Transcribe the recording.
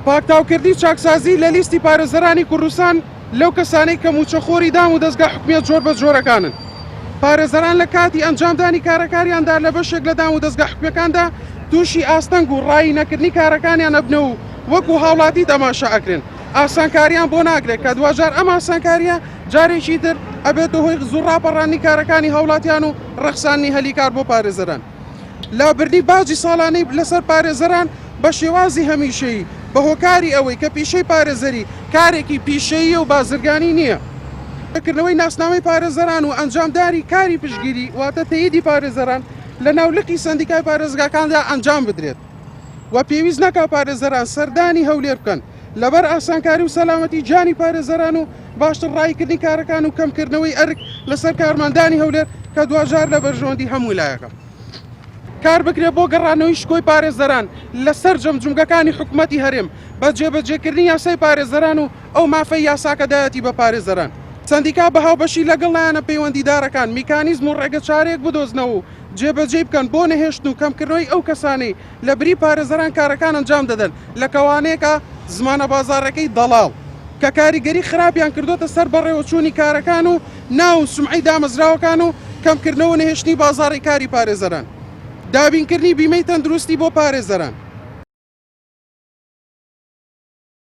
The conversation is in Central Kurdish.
پاکتاوکردنی چاکسازی لە لیستی پارێزەرانی کوردستان لەو کەسانەی کە مووچەخۆری دام و دەزگا حکومییە جۆربەجۆرەکانن. پارێزەران لە کاتی ئەنجامدانی کارەکاریاندا لە بەشێک لە دام و دەزگا حکومییەکاندا تووشی ئاستەنگ و ڕایی نەکردنی کارەکانیان ئەبنەوە و وەکو هاوڵاتی تەماشا ئەکرێن ئاسانکاریان بۆ ناکرێت کە دواجار ئەم ئاسانکارییە جارێکی تر ئەبێتە هۆی زوو ڕاپەڕاندنی کارەکانی هاوڵاتیان و ڕەخساندنی هەلی کار بۆ پارێزەران. لابردنی باجی ساڵانەی لەسەر پارێزەران بە شێوازی هەمیشەیی، بە هۆکاری ئەوەی کە پیشەی پارێزەری کارێکی پیشەییە و بازرگانی نییە. کردنەوەی ناسنامەی پارێزەران و ئەنجامدانی کاری پشتگیری واتە تەییدی پارێزەران لە ناو لقی سەندیکای پارێزگاکاندا ئەنجام بدرێت و پێویست نەکا پارێزەران سەردانی هەولێر بکەن لەبەر ئاسانکاری و سەلامەتی گیانی پارێزەران و باشتر ڕاییکردنی کارەکان و کەمکردنەوەی ئەرک لەسەر کارمەندانی هەولێر کە دواجار لە بەرژەوەندی هەموو لایەکە. کار بکرێت بۆ گەڕانەوەی شکۆی پارێزەران لە سەرجەم جومگەکانی حکومەتی هەرێم بە جێبەجێکردنی یاسای پارێزەران و ئەو مافەی یاساکە دایەتی بە پارێزەران. سەندیکا بە هاوبەشی لەگەڵ لایەنە پەیوەندیدارەکان میکانیزم و ڕێگەچارەیەک بدۆزنەوە و جێبەجێی بکەن بۆ نەهێشتن و کەمکردنەوەی ئەو کەسانەی لە بری پارێزەران کارەکان ئەنجام دەدەن لە کەوانەیەکە زمانە بازاڕەکەی دەڵاڵ کە کاریگەری خراپیان کردۆتە سەر بەڕێوەچوونی کارەکان و ناو و سومعەی دامەزراوەکان و کەمکردنەوە و نەهێشتنی بازاڕی کاری پارێزەران. دابینکردنی بیمەی تەندروستی بۆ پارێزەران.